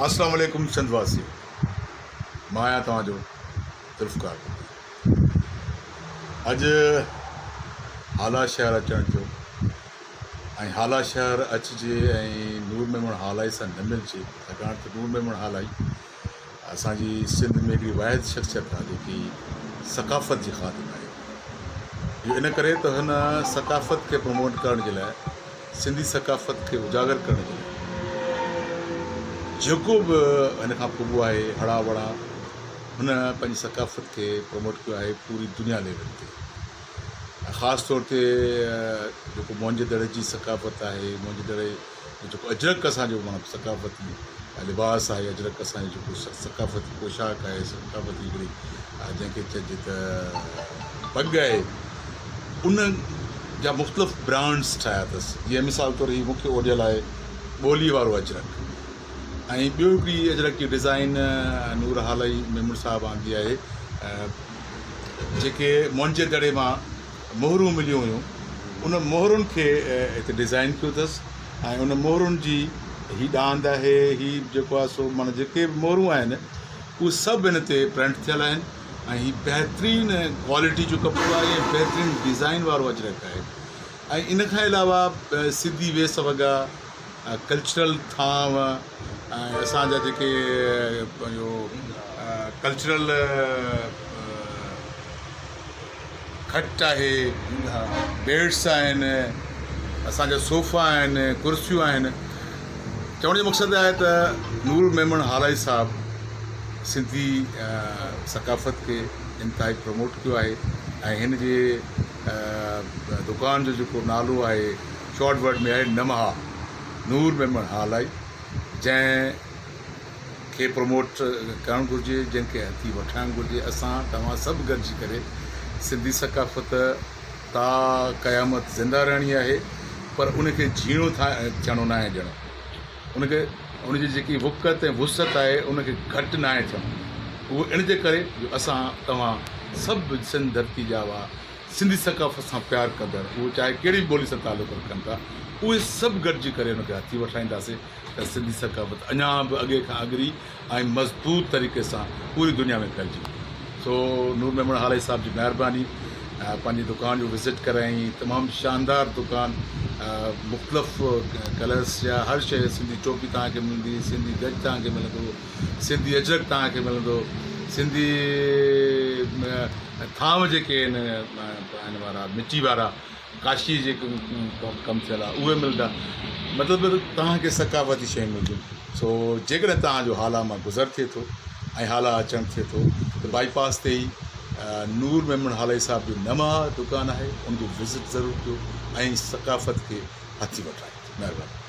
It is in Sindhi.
اسلام عليڪم سنڌ واسيو مان آهيان توهان جو ذوالفقار بگٽي اڄ هالا شهر اچڻ ٿيو ۽ هالا شهر اچجي ۽ نور ميمڻ هالائي سان نه ملجي ڇاڪاڻ ته نور ميمڻ هالائي اسان جي سنڌ ۾ هڪڙي واحد شخصيت آهي جيڪي ثقافت جي خادم آهي اهو ان ڪري ته هن ثقافت کي پروموٽ ڪرڻ جي لاء سنڌي ثقافت کي اجاگر ڪرڻ جي لاء جيڪو به هن کان پڳو آهي هڙا وڙا هن پنهنجي ثقافت کي پروموٽ ڪيو آهي پوري دنيا ليول تي ۽ خاص طور تي جيڪو موهن جي دڙي جي ثقافت آهي موهن جي دڙي جيڪو اجرڪ اسان جو معنيٰ ثقافتي لباس آهي، اجرڪ اسان جي جيڪو ثقافتي پوشاڪ آهي، ثقافتي هڪڙي جنهن کي چئجي ته پڳ آهي، ان جا مختلف برانڊس ٺاهيا اٿس. جيئن مثال طور هي مون کي اوڍيل آهي ٻولي وارو اجرڪ ۽ ٻيو هڪڙي اجرڪ جي ڊزائين نور هالائي ميمڻ صاحب آندي آهي جيڪي موهن جي دڙي مان مهرون مليون هيون ان مهرن کي هتي ڊزائين ڪيو اٿس ۽ ان مهرن جي هي ڏاند آهي هي جيڪو آهي سو معنيٰ جيڪي به مهرون آهن اهي سڀ هن تي پرنٽ ٿيل آهن ۽ هي بهترين ڪوالٽي جو ڪپڙو آهي ۽ بهترين ڊزائين وارو اجرڪ آهي ۽ ان کان علاوه سنڌي ويس وڳا ڪلچرل ٿانو ۽ اسان جا جيڪي پنهنجو ڪلچرل کٽ آهي، بيڊس آهن، اسان جا صوفا آهن، ڪرسيون آهن. چوڻ جو مقصد آهي ته نور ميمڻ هالائي صاحب سنڌي ثقافت کي انتهائي پروموٽ ڪيو آهي ۽ هن جي دڪان جو جيڪو نالو آهي شارٽ ورڊ ۾ آهي نمها نور ميمڻ هالائي جنهن کي پروموٽ ڪرڻ گهرجي جنهن کي هٿي وٺائڻ گهرجي اسان توهان سڀ گڏجي ڪري سنڌي ثقافت تا قيامت زنده رهڻي آهي پر ان کي جهيڻو ٿيڻو ناهي ڏيڻو ان کي ان جي جيڪي وقت ۽ وسعت آهي ان کي گهٽ ناهي ٿيڻو اهو ان جي ڪري جو اسان توهان سڀ سنڌ ڌرتي ڄاوا سنڌي ثقافت سان پيار ڪندڙ اهو چاهي ڪهڙي به ٻولي سان تعلق رکن ٿا اهي سڀ گڏجي ڪري ان کي هٿي وٺرائينداسين ته سنڌي ثقافت اڃا به اڳي کان اڳري ۽ مضبوط طريقي سان پوري دنيا ۾ ڦهلجي ويندي. سو نور ميمڻ هالائي صاحب جي مهرباني پنهنجي دڪان جو وزٽ ڪرايائين تمام شاندار دڪان مختلف ڪلرس جا هر شيء سنڌي ٽوپي توهان کي ملندي سنڌي گج توهان کي ملندو سنڌي اجرڪ توهان کي ملندو سنڌي ٿانو جيڪي آهن هن وارا مٽي وارا ڪاشي جي ڪم ٿيل آهي اهي ملندا مطلب ته توهان کي ثقافتي شيون ملنديون سو جيڪڏهن توهان جو هالا مان گذر ٿئي ٿو ۽ هالا اچڻ ٿئي ٿو ته بائي پاس تي ئي نور ميمڻ هالائي صاحب جو نما دڪان آهي ان جو وزٽ ضرور ڪيو ۽ ثقافت کي هٿي وٺرايو مهرباني.